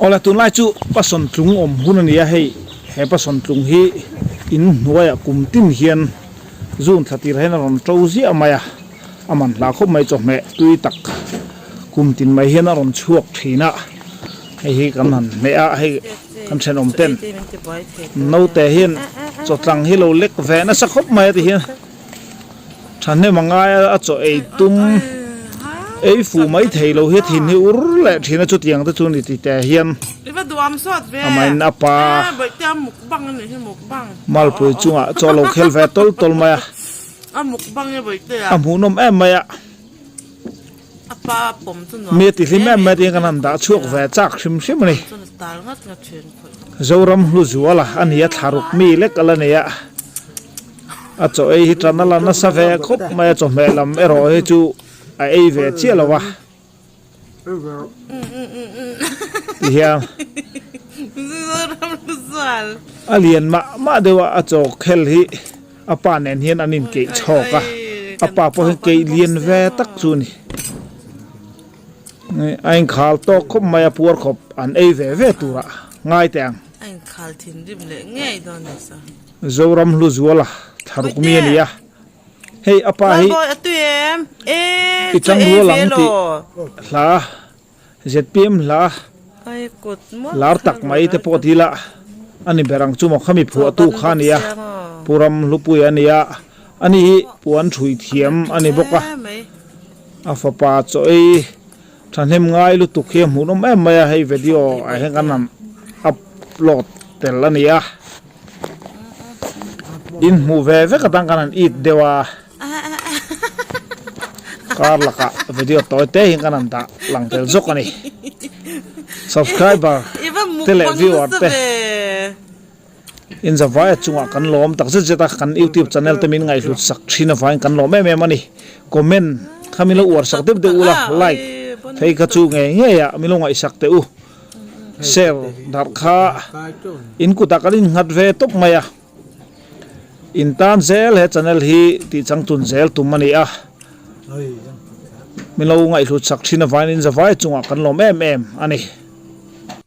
Awle tunlai chu Pasawn tlung awm hun a ni a, hei he Pasawn tlung hi in hnuaiah kum tin hian June thla tir hian a rawn to ziah mai a, a man hla khawp mai chawhmeh tui tak kum tin mai hian a rawn chhuak thin a, hei hi kan han hmeh a, hei kan thenawm ten naute hian chawtlang hi lo lek ve nasa khawp mai a ti hian. Thahnem a ngai a, a chaw ei tum ei fuh mai thei lo hi a thin hi ur leh thin a chutiang te chu ni ti teh hian amahin a pa malpui chungah chaw a lo khel ve tawl tawl mai a, a hmuhnawm em mai a, mi a ti hlim em mai tiin kan han dah chhuak ve chak hrim hrim a ni. Zoram Hluzuala a ni a, thlaruk mi lek a la nei a. A chaw ei hi tan a la nasa ve khawp mai a, chawhmeh lam erawh hi chu a ei ve chiah lo va ti hian a lian mah mah deuh a, a chaw khel hi a pa nen hian an inkeih chhawk a, a pa pawh hian keih lian ve tak chu a ni. A inkhal tawk khawp mai a, puar khawp an ei ve ve turah ngai teh ang. A inkhal thinrim leh ngei dawn ni sa. Zoram Hluzuala thlaruk mi a ni a, hei a pa hi i changrual ang tih hla zpm hla lar tak mai te pawh ti la a ni ber ang chu maw khami phuahtu kha a ni a, Pu Ram Hlupuia a ni a, ani hi puan thui thiam a ni bawk a, a fapa chaw ei thahnem ngai lutuk hi a hmuhnawm em mai a, hei video ah hian kan han upload tel a ni a. In hmuh ve vek atang kan han it deuh a, kar lakah video tawi te hian kan han dah lang tel zawk a ni. Subscriber te leh viewer te in zavai a chungah kan lawm tak zet zet a, kan youtube channel te min ngaihhlut sak thin avangin kan lawm em em a ni. Comment kha min lo uar sak deuh deuh ula, like phei kha chu ngei ngei ah min lo ngaihsak teh u. Ser darh kha in kutah kan innghat ve tawp mai a, in tan zel he channel hi tih changtun zel tum a ni a, min lo ngaihhlut sak thin avangin in zavai chungah kan lawm em em a ni.